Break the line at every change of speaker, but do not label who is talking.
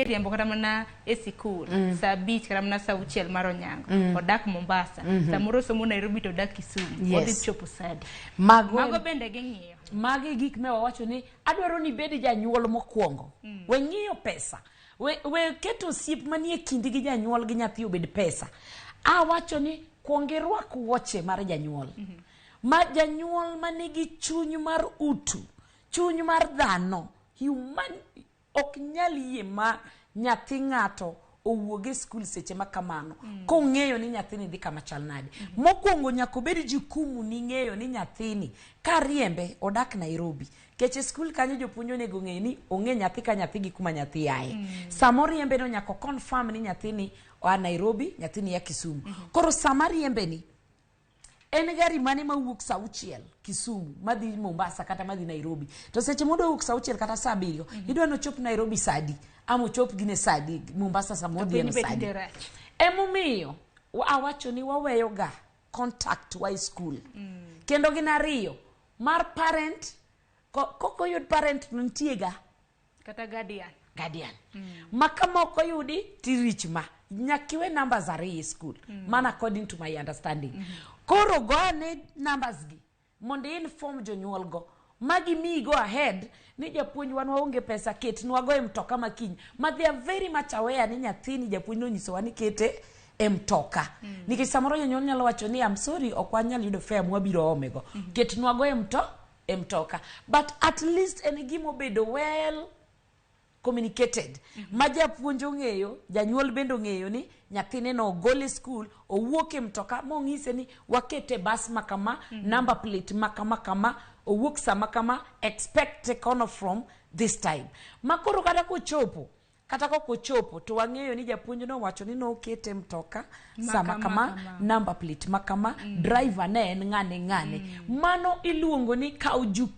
Riembo kata mana e sikul saa 5 kata mana saa 6 mar onyango, odak Mombasa, samoro somo Nairobi to odak Kisumu. Odhi chopo sadi?
Mago,
Mago bende ging'iyo.
Magi gik me wawacho ni adwaro ni ibed janyuol mokwongo. We ng'iyo pesa, we keto osiep manie kindi gi janyuol gi nyathi obed pesa. Awacho ni kuong irwak wuoche mar janyuol. Ma janyuol manigi chuny mar utu, chuny mar dhano, human, ok nyal yie ma nyathi ng'ato owuog e skul seche ma kamano kong'eyo ni nyathini dhi kama chal nade. Mokwongo nyaka obed jukumu ni ng'eyo ni nyathini kariembe odak Nairobi kech e skul kanyo jopuonj onego ng'e ni ong'e nyathi ka nyathi gi kuma nyathi aye. Sama oriembe no nyaka confirm ni nyathini oa Nairobi, nyathini ya Kisumu. Koro sama riembe ni en gari mane mawuok saa 6 Kisumu madhi Mombasa kata madhi Nairobi, to seche modwa wuok saa 6 kata saa 7, idwa nochop Nairobi saa adi ama ochop gine saa adi Mombasa sama odhieno?
Piny be
Saa adi?
Tinde rach.
Emomiyo awacho ni waweyo ga contact wa e skul kendo gin ariyo mar parent kokoyud parent no nitie ga
kata guardian.
Guardian ma kama ok oyudi tirich ma nyaka iwe numbers ariyo e skul. Mana according to my understanding, koro go ane numbers gi mondo i-inform jonyuol go magi miyi go ahead ni japuonj wan waonge pesa, ketnwa go e mtoka makiny, ma they are very much aware ni nyathini japuonj nonyisowa ni kete e mtoka, nikech samoro jonyuol nyalo wacho ni, "I'm sorry, ok wanyal yudo fare mwabiro ome go, ketnwa go e mtoka." But at least en gima obedo well communicated ma japuonj ong'eyo, janyuol bende ong'eyo ni nyathine no ogol e skul owuok e mtoka mong'ise ni wakete bas ma kama, number plate ma kama kama, owuok sama kama, expect kono from this time. Ma koro kata kochopo kata kok ochopo to wang'eyo ni japuonj nowacho ni nokete mtoka
Ma
sama
kama,
kama,
kama.
Number plate ma kama, driver ne en ng'ane ng'ane. Mano iluongo ni kaw jukumu.